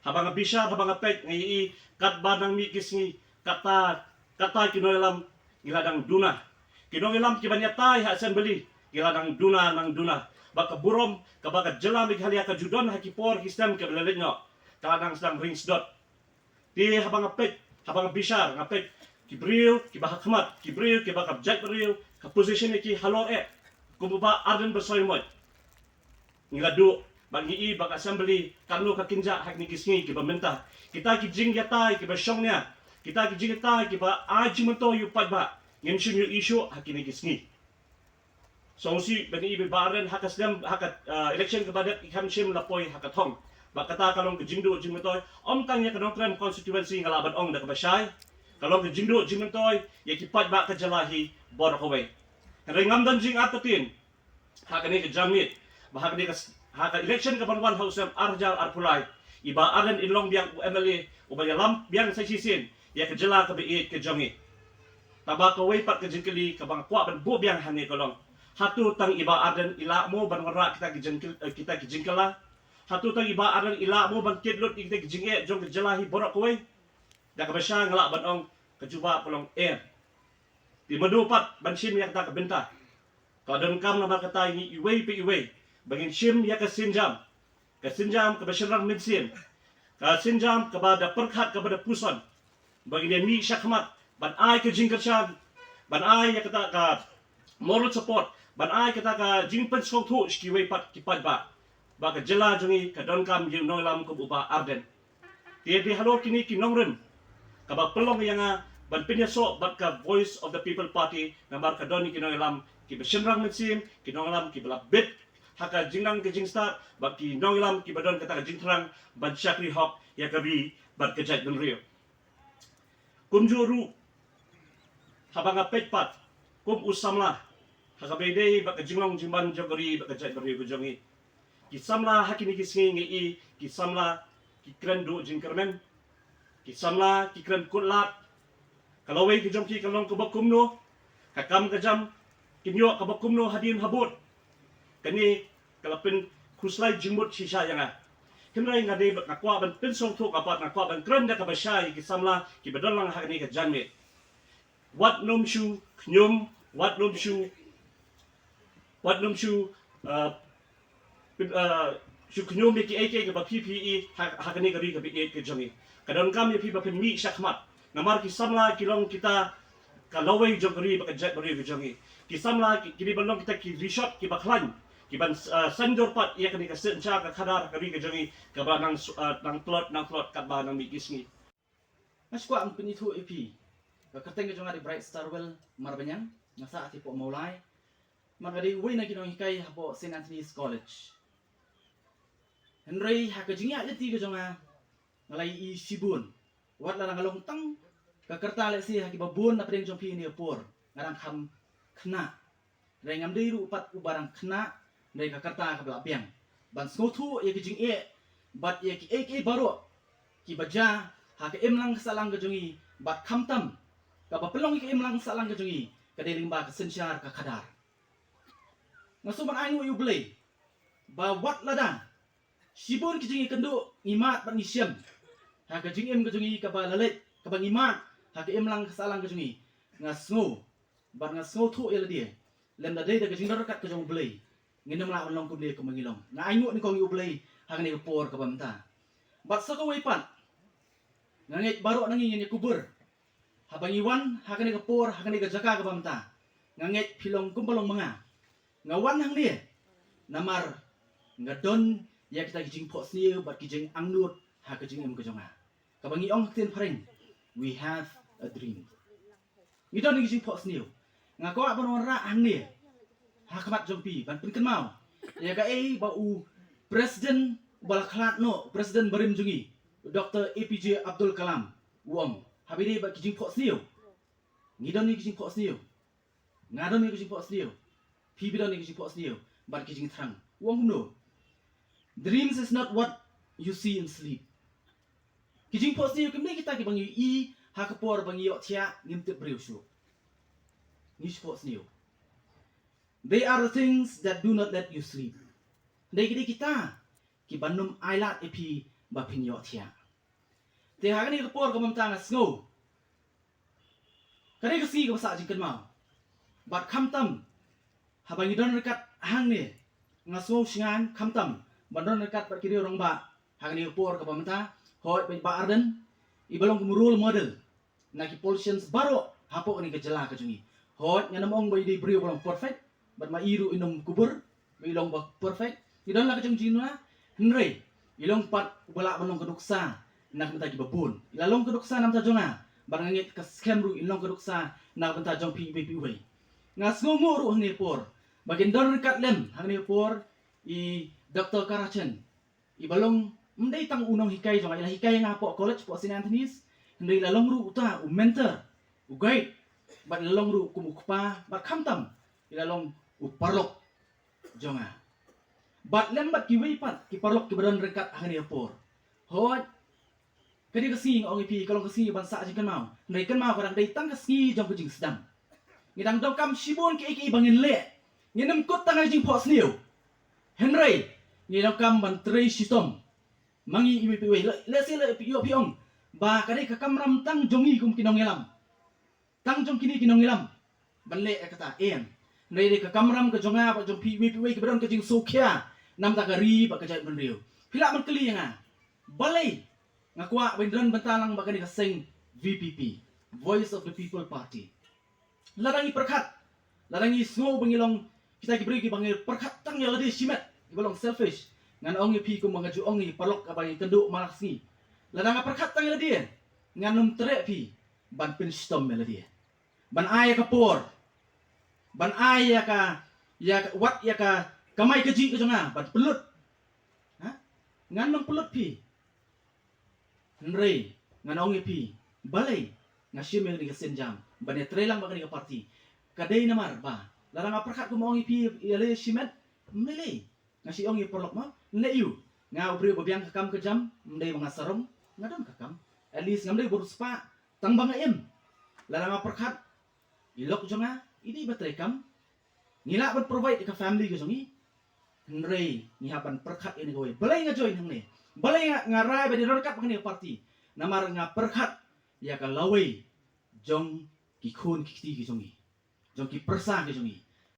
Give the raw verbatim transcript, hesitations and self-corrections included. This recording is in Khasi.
Haba nga bishar, haba nga peit, nga ïohi katba nang mih ki sngi, kata, kata ki nongïalam ngi la dang duna. Ki nongïalam kiban ïatai ha assembly ngi la dang duna, nang duna. Ba ka burom kaba ka jylla Meghalaya ka ju don ha ki por ki snem kiba la leit noh, ka la dang sdang ring sdot. Te haba nga peit, haba nga bishar, nga peit ki briew kiba ha khmat, ki briew kiba ka jaitbynriew, ka position ïa ki halor eh, kum u Bah Ardent Basaiawmoit. Ngi la duh, ba ngi i ba ka assembly katno ka kynjah ha kine ki sngi kiba mynta. Kita ki jingïatai kiba shongnia, kita ki jingïatai kiba ai jingmyntoi ïa u paidbah, ngim shym ïohi shuh ha kine ki sngi. Sngewsih ba ngi i ba Bah Ardent ha ka snem, ha ka, ah, election kaba dep i kham shym la poi ha ka thong. Ba kata ka long ka jingduh jingmyntoi, ym tang ïa ka Nongkrem constituency, nga lah ban ong da kaba shai, ka long ka jingduh jingmyntoi ïa ki paidbah ka jylla hi baroh kawei. Hynrei ngam don jingartatien ha kane ka janmiet, ba ha kane ka s-, ha ka election kaban wan ha u snem ar hajar arphew lai, i Bah Ardent in long biang u M L A uba ïalam biang sa shisien ïa ka jylla kaba ïeit ka jong ngi. Tangba kawei pat ka jingkylli kaba nga kwah ban buh biang hangne ka long, hato tang i Bah Ardent i lah mo ban wanrah kita ki jingkyl-, eh, kita ki jingkylla? Hato tang i Bah Ardent i lah mo ban kit lut ïa kita ki jingeh jong ka jylla hi baroh kawei? Da kaba shai nga lah ban ong, ka jubab ka long em. Te mano pat ban shim ïa kata ka bynta? Ka donkam namar kata ïa ngi iwei pa iwei ba ngin shim ïa ka sienjam, ka sienjam kaba shynrang mynsiem, ka sienjam kaba da pyrkhat, kaba da puson, ba ngin ïa mih shakhmat ban ai ka jingkyrshan, ban ai ïa kata ka moral support, ban ai kata ka jingpynsngewthuh sha kiwei pat ki paidbah, ba ka jylla jong ngi ka donkam ïa u nongïalam kum u Bah Ardent. Te dei halor kine ki nongrim kaba pynlong ïa nga ban pynïasoh bad ka Voice of the People Party, namar ka don ïa ki nongïalam kiba shynrang mynsiem, ki nongïalam kiba la bit ha ka jingnang ka jingstad, bad ki nongïalam kiba don kata ka jingthrang ban shakri hok ïa ka ri bad ka jaitbynriew. Kumjuh ruh, haba nga peit pat kum u samla ha kaba ïadei bad ka jinglong jingman jong ka ri bad ka jaitbynriew ka jong ngi, ki samla ha kine ki sngi ngi i ki samla ki kren duh jingkyrmen, ki samla ki kren kut lad. Ka lawei ka jong ki ka long kaba kumno, ka kam ka jam kin ïoh kaba kumno hadien habud? Kane ka la pynkhuslai jingmut shisha ïa nga. Hynrei nga dei, nga kwah ban pynsngewthuh ka pat, nga kwah ban kren da kaba shai ïa ki samla kiba don lang ha kane ka janmiet. Wat nym shu khñium, wat nym shu, wat nym shu, uh, uh, shu khñium ïa kiei kiei kiba phi phi i ha, ha kane ka ri kaba ïeit ka jong ngi. Ka donkam ïa phi ba phin mih shakhmat, namar ki samla ki long kita ka lawei jong ka ri bad ka jaitbynriew ka jong ngi. Ki samla ki, ki dei ban long kita ki rishot kiba khlaiñ, kiban, uh, saiñdur pat ïa kane ka synshar ka khadar ka ri ka jong ngi kaba nang s-, uh, nang tlot, nang tlot katba nang mih ki sngi. Nga shu kwah ban pynithuh ïa phi. Ka kyrteng ka jong nga dei Bright Starwell Marbaniang, nga sah hapoh Mawlai. Bad nga dei uwei na ki nonghikai hapoh Saint Anthony's College. Hynrei ha ka jingïaid lynti ka jong nga, nga la ïohi shibun. Wat lada nga long tang ka kyrta lehse ha kiba bun na pdeng jong phi ha kane ka por, nga dang kham khynnah. Hynrei ngam dei ruh pat uba dang khynnah, hynrei ka kyrta kaba la biang ban sngewthuh ïa ka jingeh bad ïa kiei kiei baroh kiba jia ha ka imlang ka sahlang ka jong ngi, bad khamtam kaba pynlong ïa ka imlang ka sahlang ka jong ngi ka dei lyngba ka synshar ka khadar. Nga sngewbha ban ainguh ïa U Blei ba wat lada shibun ki jingïakynduh ngi mad bad ngi shem ha ka jingim ka jong ngi kaba la leit, kaba ngi mad ha ka imlang ka sahlang ka jong ngi, nga sngew bad nga sngewthuh ïa lade, lymda dei da ka jingdon ryngkat ka jong U Blei, ngin ym lah ban long kumne kumba ngi long. Nga ainguh nyngkong ïa U Blei ha kane ka por kaba mynta. Bad sa kawei pat, nga ngeit baroh na ngi ngin ïakubur haba ngi wan ha kane ka por, ha kane ka jaka kaba mynta. Nga ngeit phi long kumba long ma nga. Nga wan hangne namar nga don ïa kita ki jingphohsniew bad ki jingangnud ha ka jingim ka jong nga. Kaba ngi ong ha ka ktien phareng, we have a dream. Ngi don ïa ki jingphohsniew. Nga kwah ban wanrah hangne ha khmat jong phi ban pynkynmaw ïa kaei ba u President uba la khlad noh, u President barim jong ngi, u Doctor A P J Abdul Kalam, u ong, haba ïadei bad ki jingphohsniew. Ngi don ïa ki jingphohsniew. Nga don ïa ki jingphohsniew. Phi, phi don ïa ki jingphohsniew bad ki jingthrang. U ong kumno? Dreams is not what you see in sleep. Ki jingphohsniew kim dei kita kiba ngi ïohi ha ka por ba ngi ïohthiah, ngim tip briew shuh. Ngi shu phohsniew. They are the things that do not let you sleep. Dei ki, dei kita kiban ym ailad ïa phi ba phin ïoh thiah. Te ha kane ka por kaba mynta nga sngew ka dei ka sngi kaba sah jingkynmaw. Bad khamtam haba ngi don ryngkat hangne, nga sngew shngaiñ khamtam ban don ryngkat bad ki riew rangbah ha kane ka por kaba mynta. Hooid, bad Bah Ardent, i ba long kum role model na ki politicians baroh hapoh kane ka jylla ka jong ngi. Hooid, ngan ym ong ba i dei briew ba long perfect, bad ma i ruh i nym kubur ba i long ba perfect. I don la ka jong jingduna, hynrei i long pat uba lah ban long ka nuksa na ka bynta kiba bun. I la long ka nuksa na ka bynta jong nga, bad nga ngeit ka skhem ruh in long ka nuksa na ka bynta jong phi iwei pa iwei. Nga sngewnguh ruh hangne por ba kin don ryngkat lem hangne por i Doctor Karachen, i ba long ym dei tang u nonghikai jong nga, i la hikai ïa nga hapoh college, hapoh Saint Anthony's, hynrei i la long ruh uta u mentor, u guide, bad i la long ruh kum u kpa, bad khamtam i la long u paralok jong nga. Bad lem bad kiwei pat ki paralok kiba don ryngkat hangne ha por. Hooid, ka dei ka sngi, nga ong ïa phi, ka long ka sngi ban sah jingkynmaw. Hynrei kynmaw, ka dang dei tang ka sngi jong ka jingsdang. Ngi dang donkam shibun kiei kiei ba ngin leh. Ngin ym kut tang ha ka jingphohsniew, hynrei ngi donkam ban trei shitom. Ma ngi iwei pa iwei, leh, lehse leh phi ïoh phi ong ba ka dei ka kamram tang jong ngi kum ki nongïalam, tang jong kine ki nongïalam ban leh ïa kata, em. Hynrei dei ka kamram ka jong nga bad jong phi iwei pa iwei kiba don ka jingsngewkhia na ka bynta ka ri bad ka jaitbynriew. Phi lah ban kylli ïa nga, balei nga kwah ban don bynta lang bad kane ka seng V P P, Voice of the People Party. Lada ngi pyrkhat, lada ngi sngew ba ngi long kita ki briew kiba ngi pyrkhat tang ïa lade shimet, kiba long selfish, ngan ong ïa phi kumba nga ju ong ïa ki paralok haba ngi kynduh man la ka sngi, lada nga pyrkhat tang ïa lade, ngan ym treh phi ban pynshitom ïa lade, ban ai ïa ka por, ban ai ïa ka, ïa ka, wat ïa ka kamai kajih ka jong nga ban pynlut. Ha? Ngan ym pynlut phi. Hynrei ngan ong ïa phi, balei nga shim ïa kane ka sienjam ban ïa trei lang bad kane ka party? Ka dei namar ba lada nga pyrkhat kumba ong ïa phi ïa lade shimet, ym lei lei. Nga shu ong ïa paralok mo, ym lei aïu. Nga u briew ba biang ka kam ka jam, ym dei ba nga sarong, nga don ka kam. At least ngam dei ba riewspah tang ba nga im. Lada nga pyrkhat, i lok jong nga i dei ba treikam, ngi lah ban provide ïa ka family ka jong ngi. Hynrei ngi hap ban pyrkhat ïa kane kawei, balei nga join hangne, balei nga, nga rai ban ïa don ryngkat bad kane ka party. Namar nga pyrkhat ïa ka lawei jong ki khun ki kti ki jong ngi, jong ki pyrsa ki jong ngi.